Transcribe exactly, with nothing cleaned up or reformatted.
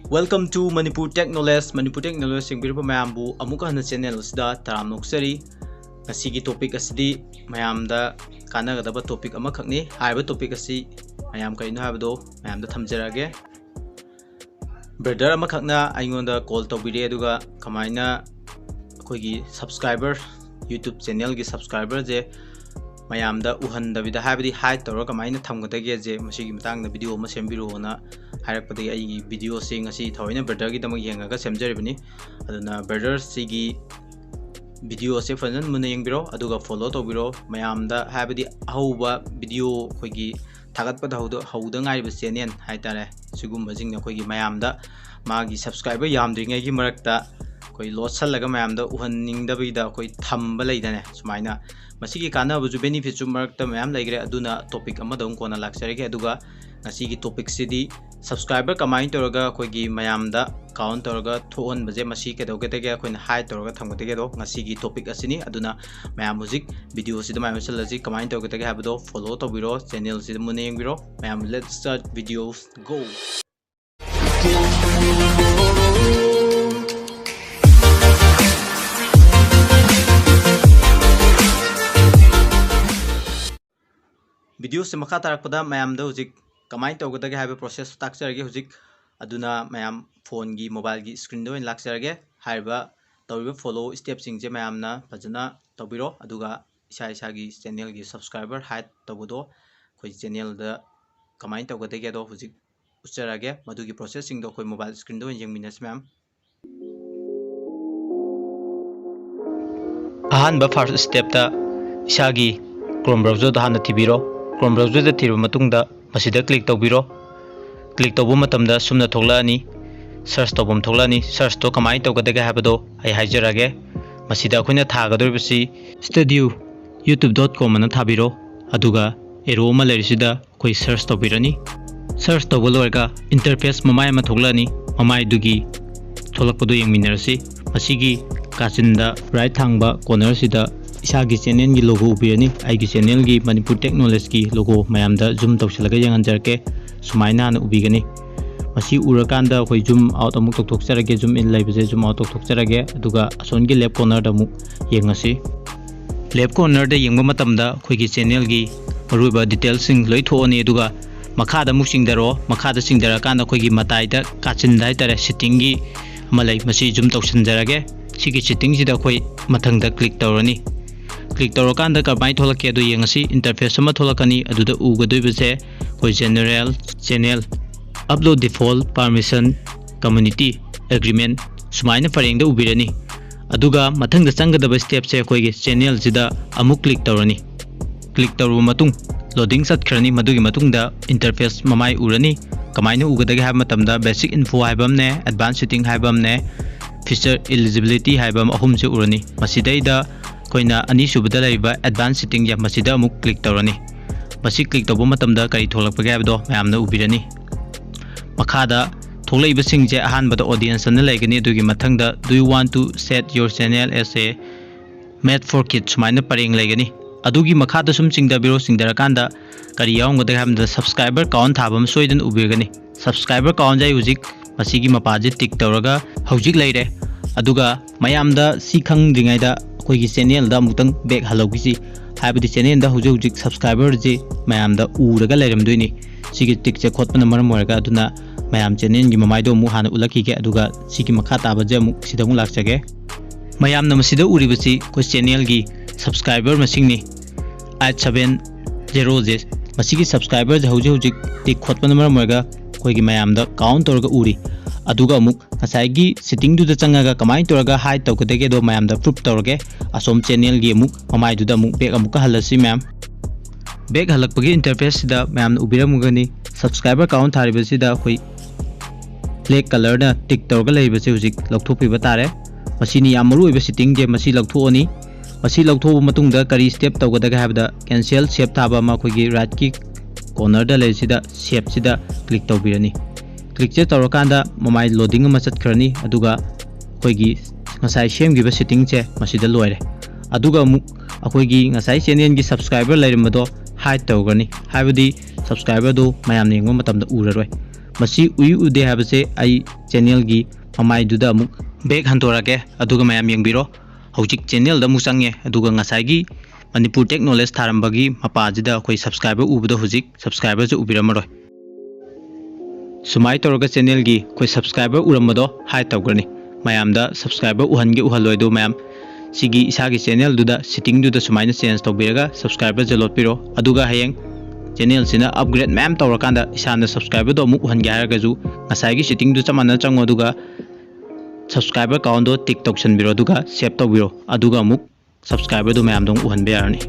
Welcome to Manipur Tech Knowledge. Manipur Tech Knowledge ꯌꯦꯡꯕꯤꯔꯤꯕ ꯃꯌꯥꯝꯕꯨ ꯑꯃꯨꯛꯀ ꯍꯟꯅ channel ꯑꯁꯤꯗ ꯇꯔꯥꯝꯅ ꯑꯣꯛꯆꯔꯤ꯫ ꯉꯁꯤꯒꯤ topic ꯑꯁꯤꯗꯤ ꯃꯌꯥꯝꯗ ꯀꯥꯟꯅꯒꯗꯕ topic ꯑꯃꯈꯛꯅꯤ꯫ ꯍꯥꯏꯔꯤꯕ topic ꯑꯁꯤ ꯃꯌꯥꯝ ꯀꯔꯤꯅꯣ ꯍꯥꯏꯕꯗꯣ ꯃꯌꯥꯝꯗ ꯊꯝꯖꯔꯛꯑꯒꯦ꯫ Brother ꯑꯃꯈꯛꯅ ꯑꯩꯉꯣꯟꯗ call ꯇꯧꯕꯤꯔꯛꯑꯦ, ꯑꯗꯨꯒ ꯀꯃꯥꯏꯅ ꯑꯩꯈꯣꯏꯒꯤ subscriber, YouTube channelꯒꯤ subscriberꯁꯦ ꯃꯌꯥꯝꯗ ꯎꯍꯟꯗꯕꯤꯗ, ꯍꯥꯏꯕꯗꯤ hide ꯇꯧꯔꯒ ꯀꯃꯥꯏꯅ ꯊꯝꯒꯗꯒꯦꯁꯦ, ꯃꯁꯤꯒꯤ ꯃꯇꯥꯡꯗ video ꯑꯃ ꯁꯦꯝꯕꯤꯔꯛꯑꯣꯅ ꯍꯥꯏꯔꯛꯄꯗꯒꯤ ꯑꯩꯒꯤ videoꯁꯦ ꯉꯁꯤ ꯊꯑꯣꯏꯅ brotherꯒꯤꯗꯃꯛ ꯌꯦꯡꯉꯒ ꯁꯦꯝꯖꯔꯤꯕꯅꯤ꯫ ꯑꯗꯨꯅ brother, ꯁꯤꯒꯤ videoꯁꯦ ꯐꯖꯅ ꯃꯨꯟꯅ ꯌꯦꯡꯕꯤꯔꯣ, ꯑꯗꯨꯒ follow ꯇꯧꯕꯤꯔꯣ꯫ ꯃꯌꯥꯝꯗ, ꯍꯥꯏꯕꯗꯤ ꯑꯍꯧꯕ video ꯑꯩꯈꯣꯏꯒꯤ ꯊꯥꯒꯠꯄꯗ ꯍꯧꯗ, ꯍꯧꯗ ꯉꯥꯏꯔꯤꯕ channel ꯍꯥꯏꯇꯥꯔꯦ, ꯁꯤꯒꯨꯝꯕꯁꯤꯡꯅ ꯑꯩꯈꯣꯏꯒꯤ ꯃꯌꯥꯝꯗ ꯃꯥꯒꯤ subscriber ꯌꯥꯝꯗ꯭ꯔꯤꯉꯩꯒꯤ ꯃꯔꯛꯇ ꯑꯩꯈꯣꯏ ꯂꯣꯠꯁꯜꯂꯒ ꯃꯌꯥꯝꯗ ꯎꯍꯟꯅꯤꯡꯗꯕꯤꯗ ꯑꯩꯈꯣꯏ ꯊꯝꯕ ꯂꯩꯗꯅꯦ꯫ ꯁꯨꯃꯥꯏꯅ ꯃꯁꯤꯒꯤ ꯀꯥꯟꯅꯕꯁꯨ benefitꯁꯨ ꯃꯔꯛꯇ ꯃꯌꯥꯝ ꯂꯩꯈ꯭ꯔꯦ꯫ ꯑꯗꯨꯅ topic ꯑꯃꯗ ꯑꯃꯨꯛ ꯀꯣꯟꯅ ꯂꯥꯛꯆꯔꯒꯦ꯫ ꯑꯗꯨꯒ ꯉꯁꯤꯒꯤ topicꯁꯤꯗꯤ subscriber ꯀꯃꯥꯏꯅ ꯇꯧꯔꯒ ꯑꯩꯈꯣꯏꯒꯤ ꯃꯌꯥꯝꯗ count ꯇꯧꯔꯒ ꯊꯣꯛꯍꯟꯕꯁꯦ, ꯃꯁꯤ ꯀꯩꯗꯧꯒꯗꯒꯦ, ꯑꯩꯈꯣꯏꯅ hide ꯇꯧꯔꯒ ꯊꯝꯒꯗꯒꯦꯗꯣ ꯉꯁꯤꯒꯤ topic ꯑꯁꯤꯅꯤ꯫ ꯑꯗꯨꯅ ꯃꯌꯥꯝ ꯍꯧꯖꯤꯛ videoꯁꯤꯗ ꯃꯌꯥꯝ ꯂꯣꯏꯁꯤꯜꯂꯁꯤ꯫ ꯀꯃꯥꯏꯅ ꯇꯧꯒꯗꯒꯦ ꯍꯥꯏꯕꯗꯣ follow ꯇꯧꯕꯤꯔꯣ, channelꯁꯤꯗ ꯃꯨꯟꯅ ꯌꯦꯡꯕꯤꯔꯣ꯫ ꯃꯌꯥꯝ, let's start videos, go! Videoꯁꯦ ꯃꯈꯥ ꯇꯥꯔꯛꯄꯗ ꯃꯌꯥꯝꯗ ꯍꯧꯖꯤꯛ ꯀꯃꯥꯏꯅ ꯇꯧꯒꯗꯒꯦ ꯍꯥꯏꯕ process ꯇꯥꯛꯆꯔꯒꯦ ꯍꯧꯖꯤꯛ꯫ ꯑꯗꯨꯅ ꯃꯌꯥꯝ phoneꯒꯤ, mobileꯒꯤ screenꯗ ꯑꯣꯏꯅ ꯂꯥꯛꯆꯔꯒꯦ꯫ ꯍꯥꯏꯔꯤꯕ ꯇꯧꯔꯤꯕ follow stepꯁꯤꯡꯁꯦ ꯃꯌꯥꯝꯅ ꯐꯖꯅ ꯇꯧꯕꯤꯔꯣ꯫ ꯑꯗꯨꯒ ꯏꯁꯥ ꯏꯁꯥꯒꯤ channelꯒꯤ subscriber hide ꯇꯧꯕꯗꯣ ꯑꯩꯈꯣꯏ channelꯗ ꯀꯃꯥꯏꯅ ꯇꯧꯒꯗꯒꯦꯗꯣ ꯍꯧꯖꯤꯛ ꯎꯠꯆꯔꯒꯦ꯫ ꯃꯗꯨꯒꯤ processꯁꯤꯡꯗꯣ ꯑꯩꯈꯣꯏ mobile screenꯗ ꯑꯣꯏꯅ ꯌꯦꯡꯃꯤꯟꯅꯁꯤ ꯃꯌꯥꯝ꯫ ꯑꯍꯥꯟꯕ first stepꯇ ꯏꯁꯥꯒꯤ Chrome browserꯗ ꯍꯥꯟꯅ ꯊꯤꯕꯤꯔꯣ꯫ Chrome browserꯗ ꯊꯤꯔꯕ ꯃꯇꯨꯡꯗ ꯃꯁꯤꯗ click ꯇꯧꯕꯤꯔꯣ꯫ Click ꯇꯧꯕ ꯃꯇꯝꯗ ꯁꯨꯝꯅ ꯊꯣꯛꯂꯛꯑꯅꯤ, search ꯇꯧꯐꯝ ꯊꯣꯛꯂꯛꯑꯅꯤ꯫ Searchꯇꯣ ꯀꯃꯥꯏꯅ ꯇꯧꯒꯗꯒꯦ ꯍꯥꯏꯕꯗꯣ ꯑꯩ ꯍꯥꯏꯖꯔꯒꯦ꯫ ꯃꯁꯤꯗ ꯑꯩꯈꯣꯏꯅ ꯊꯥꯒꯗꯧꯔꯤꯕꯁꯤ studio youtube dot com ꯑꯅ ꯊꯥꯕꯤꯔꯣ, ꯑꯗꯨꯒ arrow ꯑꯃ ꯂꯩꯔꯤꯁꯤꯗ ꯑꯩꯈꯣꯏ search ꯇꯧꯕꯤꯔꯅꯤ꯫ Search ꯇꯧꯕ ꯂꯣꯏꯔꯒ interface ꯃꯃꯥꯏ ꯑꯃ ꯊꯣꯛꯂꯛꯑꯅꯤ꯫ ꯃꯃꯥꯏꯗꯨꯒꯤ ꯊꯣꯛꯂꯛꯄꯗꯨ ꯌꯦꯡꯃꯤꯟꯅꯔꯁꯤ꯫ ꯃꯁꯤꯒꯤ ꯀꯥꯆꯤꯟꯗ right ꯊꯥꯡꯕ cornerꯁꯤꯗ ꯏꯁꯥꯒꯤ channelꯒꯤ logo ꯎꯕꯤꯔꯅꯤ꯫ ꯑꯩꯒꯤ channelꯒꯤ Manipur Tech Knowledgeꯀꯤ logo ꯃꯌꯥꯝꯗ zoom ꯇꯧꯁꯤꯜꯂꯒ ꯌꯦꯡꯍꯟꯖꯔꯛꯀꯦ꯫ ꯁꯨꯃꯥꯏꯅ ꯍꯥꯟꯅ ꯎꯕꯤꯒꯅꯤ꯫ ꯃꯁꯤ ꯎꯔꯀꯥꯟꯗ ꯑꯩꯈꯣꯏ zoom out ꯑꯃꯨꯛ ꯇꯧꯊꯣꯛꯆꯔꯒꯦ, zoom in ꯂꯩꯕꯁꯦ zoom out ꯇꯧꯊꯣꯛꯆꯔꯒꯦ꯫ ꯑꯗꯨꯒ ꯑꯁꯣꯝꯒꯤ left cornerꯗ ꯑꯃꯨꯛ ꯌꯦꯡꯉꯁꯤ꯫ Left cornerꯗ ꯌꯦꯡꯕ ꯃꯇꯝꯗ ꯑꯩꯈꯣꯏꯒꯤ channelꯒꯤ ꯃꯔꯨꯑꯣꯏꯕ detailꯁꯤꯡ ꯂꯣꯏ ꯊꯣꯛꯑꯅꯤ꯫ ꯑꯗꯨꯒ ꯃꯈꯥꯗ ꯑꯃꯨꯛ ꯆꯤꯡꯊꯔꯛꯑꯣ꯫ ꯃꯈꯥꯗ ꯆꯤꯡꯊꯔꯀꯥꯟꯗ ꯑꯩꯈꯣꯏꯒꯤ ꯃꯇꯥꯏꯗ ꯀꯥꯆꯤꯟꯗ ꯍꯥꯏꯇꯥꯔꯦ, settingꯒꯤ ꯑꯃ ꯂꯩ, ꯃꯁꯤ zoom ꯇꯧꯁꯤꯟꯖꯔꯒꯦ꯫ ꯁꯤꯒꯤ settingꯁꯤꯗ ꯑꯩꯈꯣꯏ ꯃꯊꯪꯗ click ꯇꯧꯔꯅꯤ꯫ Click ꯇꯧꯔꯀꯥꯟꯗ ꯀꯃꯥꯏꯅ ꯊꯣꯛꯂꯛꯀꯦ ꯑꯗꯣ ꯌꯦꯡꯉꯁꯤ꯫ Interface ꯑꯃ ꯊꯣꯛꯂꯛꯀꯅꯤ꯫ ꯑꯗꯨꯗ ꯎꯒꯗꯣꯏꯕꯁꯦ ꯑꯩꯈꯣꯏ general, channel, upload default, permission, community, agreement ꯁꯨꯃꯥꯏꯅ ꯄꯔꯦꯡꯗ ꯎꯕꯤꯔꯅꯤ꯫ ꯑꯗꯨꯒ ꯃꯊꯪꯗ ꯆꯪꯒꯗꯕ stepꯁꯦ ꯑꯩꯈꯣꯏꯒꯤ channelꯁꯤꯗ ꯑꯃꯨꯛ click ꯇꯧꯔꯅꯤ꯫ Click ꯇꯧꯔꯕ ꯃꯇꯨꯡ loading ꯆꯠꯈ꯭ꯔꯅꯤ꯫ ꯃꯗꯨꯒꯤ ꯃꯇꯨꯡꯗ interface ꯃꯃꯥꯏ ꯎꯔꯅꯤ꯫ ꯀꯃꯥꯏꯅ ꯎꯒꯗꯒꯦ ꯍꯥꯏꯕ ꯃꯇꯝꯗ basic info ꯍꯥꯏꯕ ꯑꯃꯅꯦ, advanced setting ꯍꯥꯏꯕ ꯑꯃꯅꯦ, feature eligibility ꯍꯥꯏꯕ ꯑꯃ, ꯑꯍꯨꯝꯁꯦ ꯎꯔꯅꯤ꯫ ꯃꯁꯤꯗꯩꯗ ꯑꯩꯈꯣꯏꯅ ꯑꯅꯤꯁꯨꯕꯗ ꯂꯩꯔꯤꯕ advanced settingꯁꯦ ꯃꯁꯤꯗ ꯑꯃꯨꯛ click ꯇꯧꯔꯅꯤ꯫ ꯃꯁꯤ click ꯇꯧꯕ ꯃꯇꯝꯗ ꯀꯔꯤ ꯊꯣꯛꯂꯛꯄꯒꯦ ꯍꯥꯏꯕꯗꯣ ꯃꯌꯥꯝꯅ ꯎꯕꯤꯔꯅꯤ꯫ ꯃꯈꯥꯗ ꯊꯣꯛꯂꯛꯏꯕꯁꯤꯡꯁꯦ ꯑꯍꯥꯟꯕꯗ audience ꯑꯅ ꯂꯩꯒꯅꯤ꯫ ꯑꯗꯨꯒꯤ ꯃꯊꯪꯗ do you want to set your channel as a made for kids ꯁꯨꯃꯥꯏꯅ ꯄꯔꯦꯡ ꯂꯩꯒꯅꯤ꯫ ꯑꯗꯨꯒꯤ ꯃꯈꯥꯗ ꯁꯨꯝ ꯆꯤꯡꯊꯕꯤꯔꯣ꯫ ꯆꯤꯡꯊꯔꯀꯥꯟꯗ ꯀꯔꯤ ꯌꯥꯎꯔꯝꯒꯗꯒꯦ ꯍꯥꯏꯕꯗ subscriber count ꯊꯥꯕ ꯑꯃ ꯁꯣꯏꯗꯅ ꯎꯕꯤꯔꯒꯅꯤ꯫ Subscriber countꯁꯦ ꯑꯩ ꯍꯧꯖꯤꯛ ꯃꯁꯤꯒꯤ ꯃꯄꯥꯁꯦ tick ꯇꯧꯔꯒ ꯍꯧꯖꯤꯛ ꯂꯩꯔꯦ꯫ ꯑꯗꯨꯒ ꯃꯌꯥꯝꯗ ꯁꯤ ꯈꯪꯗ꯭ꯔꯤꯉꯩꯗ ꯑꯩꯈꯣꯏꯒꯤ channelꯗ ꯑꯃꯨꯛꯇꯪ back ꯍꯜꯍꯧꯈꯤꯁꯤ꯫ ꯍꯥꯏꯕꯗꯤ channelꯗ ꯍꯧꯖꯤꯛ ꯍꯧꯖꯤꯛ subscriberꯁꯦ ꯃꯌꯥꯝꯗ ꯎꯔꯒ ꯂꯩꯔꯝꯗꯣꯏꯅꯤ꯫ ꯁꯤꯒꯤ tickꯁꯦ ꯈꯣꯠꯄꯅ ꯃꯔꯝ ꯑꯣꯏꯔꯒ꯫ ꯑꯗꯨꯅ ꯃꯌꯥꯝ channelꯒꯤ ꯃꯃꯥꯏꯗꯣ ꯑꯃꯨꯛ ꯍꯥꯟꯅ ꯎꯠꯂꯛꯈꯤꯒꯦ, ꯑꯗꯨꯒ ꯁꯤꯒꯤ ꯃꯈꯥ ꯇꯥꯕꯁꯦ ꯑꯃꯨꯛ ꯁꯤꯗ ꯑꯃꯨꯛ ꯂꯥꯛꯆꯒꯦ꯫ ꯃꯌꯥꯝꯅ ꯃꯁꯤꯗ ꯎꯔꯤꯕꯁꯤ ꯑꯩꯈꯣꯏ channelꯒꯤ subscriber ꯃꯁꯤꯡꯅꯤ꯫ Eight seven zeroꯁꯦ, ꯃꯁꯤꯒꯤ subscriberꯁꯦ ꯍꯧꯖꯤꯛ ꯍꯧꯖꯤꯛ tick ꯈꯣꯠꯄꯅ ꯃꯔꯝ ꯑꯣꯏꯔꯒ ꯑꯩꯈꯣꯏꯒꯤ ꯃꯌꯥꯝꯗ count ꯇꯧꯔꯒ ꯎꯔꯤ꯫ ꯑꯗꯨꯒ ꯑꯃꯨꯛ ꯉꯁꯥꯏꯒꯤ settingꯗꯨꯗ ꯆꯪꯉꯒ ꯀꯃꯥꯏꯅ ꯇꯧꯔꯒ hide ꯇꯧꯒꯗꯒꯦꯗꯣ ꯃꯌꯥꯝꯗ proof ꯇꯧꯔꯒꯦ꯫ ꯑꯁꯣꯝ channelꯒꯤ ꯑꯃꯨꯛ ꯃꯃꯥꯏꯗꯨꯗ ꯑꯃꯨꯛ back ꯑꯃꯨꯛꯀ ꯍꯜꯂꯁꯤ ꯃꯌꯥꯝ꯫ Back ꯍꯜꯂꯛꯄꯒꯤ interfaceꯁꯤꯗ ꯃꯌꯥꯝꯅ ꯎꯕꯤꯔꯝꯒꯅꯤ, subscriber count ꯊꯥꯔꯤꯕꯁꯤꯗ ꯑꯩꯈꯣꯏ black colourꯅ tick ꯇꯧꯔꯒ ꯂꯩꯔꯤꯕꯁꯦ ꯍꯧꯖꯤꯛ ꯂꯧꯊꯣꯛꯄꯤꯕ ꯇꯥꯔꯦ꯫ ꯃꯁꯤꯅꯤ ꯌꯥꯝ ꯃꯔꯨ ꯑꯣꯏꯕ settingꯁꯦ, ꯃꯁꯤ ꯂꯧꯊꯣꯛꯑꯅꯤ꯫ ꯃꯁꯤ ꯂꯧꯊꯣꯛꯑꯕ ꯃꯇꯨꯡꯗ ꯀꯔꯤ step ꯇꯧꯒꯗꯒꯦ ꯍꯥꯏꯕꯗ cancel save ꯊꯥꯕ ꯑꯃ ꯑꯩꯈꯣꯏꯒꯤ rightꯀꯤ cornerꯗ ꯂꯩꯔꯤꯁꯤꯗ saveꯁꯤꯗ click ꯇꯧꯕꯤꯔꯅꯤ꯫ Clickꯁꯦ ꯇꯧꯔꯀꯥꯟꯗ ꯃꯃꯥꯏ loading ꯑꯃ ꯆꯠꯈ꯭ꯔꯅꯤ꯫ ꯑꯗꯨꯒ ꯑꯩꯈꯣꯏꯒꯤ ꯉꯁꯥꯏ ꯁꯦꯝꯈꯤꯕ settingꯁꯦ ꯃꯁꯤꯗ ꯂꯣꯏꯔꯦ꯫ ꯑꯗꯨꯒ ꯑꯃꯨꯛ ꯑꯩꯈꯣꯏꯒꯤ ꯉꯁꯥꯏ channelꯒꯤ subscriber ꯂꯩꯔꯝꯕꯗꯣ hide ꯇꯧꯈ꯭ꯔꯅꯤ, ꯍꯥꯏꯕꯗꯤ subscriberꯗꯣ ꯃꯌꯥꯝꯅ ꯌꯦꯡꯕ ꯃꯇꯝꯗ ꯎꯔꯔꯣꯏ꯫ ꯃꯁꯤ ꯎꯏ ꯎꯗꯦ ꯍꯥꯏꯕꯁꯦ ꯑꯩ ꯆꯦꯅꯦꯜꯒꯤ ꯃꯃꯥꯏꯗꯨꯗ ꯑꯃꯨꯛ ꯕꯦꯛ ꯍꯟꯗꯣꯔꯛꯀꯦ, ꯑꯗꯨꯒ ꯃꯌꯥꯝ ꯌꯦꯡꯕꯤꯔꯣ꯫ ꯍꯧꯖꯤꯛ ꯆꯦꯅꯦꯜꯗ ꯑꯃꯨꯛ ꯆꯪꯉꯦ, ꯑꯗꯨꯒ ꯉꯁꯥꯏꯒꯤ ꯃꯅꯤꯄꯨꯔ ꯇꯦꯛ ꯅꯣꯂꯦꯖ ꯊꯥꯔꯝꯕꯒꯤ ꯃꯄꯥꯁꯤꯗ ꯑꯩꯈꯣꯏ ꯁꯕꯁꯀ꯭ꯔꯥꯏꯕꯔ ꯎꯕꯗꯣ ꯍꯧꯖꯤꯛ ꯁꯕꯁꯀ꯭ꯔꯥꯏꯕꯔꯁꯨ ꯎꯕꯤꯔꯝꯃꯔꯣꯏ꯫ ꯁꯨꯃꯥꯏꯅ ꯇꯧꯔꯒ ꯆꯦꯅꯦꯜꯒꯤ ꯑꯩꯈꯣꯏ ꯁꯕꯁꯀ꯭ꯔꯥꯏꯕꯔ ꯎꯔꯝꯕꯗꯣ ꯍꯥꯏꯠ ꯇꯧꯈ꯭ꯔꯅꯤ꯫ ꯃꯌꯥꯝꯗ ꯁꯕꯁꯀ꯭ꯔꯥꯏꯕꯔ ꯎꯍꯟꯒꯦ ꯎꯍꯜꯂꯣꯏꯗꯣ ꯃꯌꯥꯝ ꯁꯤꯒꯤ ꯏꯁꯥꯒꯤ ꯆꯦꯅꯦꯜꯗꯨꯗ ꯁꯤꯠꯇꯤꯡꯗꯨꯗ ꯁꯨꯃꯥꯏꯅ ꯆꯦꯟꯖ ꯇꯧꯕꯤꯔꯒ ꯁꯕꯁꯀ꯭ꯔꯥꯏꯕꯔꯁꯦ ꯂꯣꯠꯄꯤꯔꯣ꯫ ꯑꯗꯨꯒ ꯍꯌꯦꯡ ꯆꯦꯅꯦꯜꯁꯤꯅ ꯑꯞꯒ꯭ꯔꯦꯗ ꯃꯌꯥꯝ ꯇꯧꯔꯀꯥꯟꯗ ꯏꯁꯥꯅ ꯁꯕꯁꯀ꯭ꯔꯥꯏꯕꯔꯗꯣ ꯑꯃꯨꯛ ꯎꯍꯟꯒꯦ ꯍꯥꯏꯔꯒꯁꯨ ꯉꯁꯥꯏꯒꯤ ꯁꯤꯠꯇꯤꯡꯗꯨ ꯆꯞ ꯃꯥꯟꯅꯅ ꯆꯪꯉꯣ, ꯑꯗꯨꯒ ꯁꯕꯁꯀ꯭ꯔꯥꯏꯕꯔ ꯀꯥꯎꯟꯗꯣ ꯇꯤꯛ ꯇꯧꯁꯟꯕꯤꯔꯣ, ꯑꯗꯨꯒ ꯁꯦꯞ ꯇꯧꯕꯤꯔꯣ꯫ ꯑꯗꯨꯒ ꯑꯃꯨꯛ ꯁꯕꯁꯀ꯭ꯔꯥꯏꯕꯔꯗꯣ ꯃꯌꯥꯝꯗꯣ ꯑꯃꯨꯛ ꯎꯍꯟꯕ ꯌꯥꯔꯅꯤ꯫